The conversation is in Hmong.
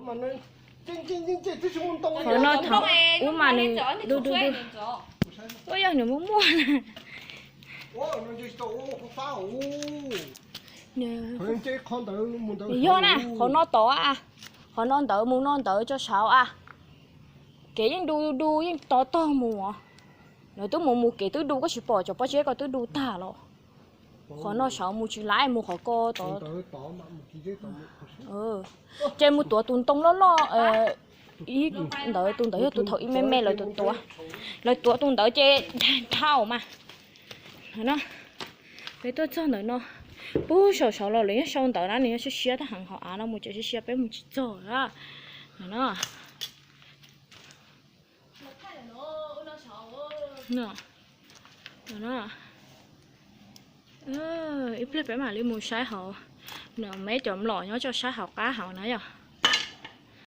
Qhov no thaum ub mas nws du du du. Ua yog nws muaj muaj. Yog na, qhov no tod a, qhov no ntawd mus no ntawd tso saud a. Kev yeej du du yeej to tog mus. Lawv twb mus mus kev twb du, koj tsis pom cov pob zeb ko twb du tag los. Qhov no saud mus tsis laib, mus qhov ko tod. Ces mus tuav tus ntoo loj loj ntawd, tus ntawd yog tus thaum ub me me lawv tuav tuav. Lawv tuav tus ntawd ces dhau mas. No, peb tuaj txog ntawm no, pub saum saud los lawv yeej sau ntawv na, nws yog siab siab tag heev, hauv av no mus ces siab siab peb mus tsis txog na. No, ib pliag peb mam li mus saib hauv. No, meb cov mlom nyob tso saib hauv qab hauv na yom.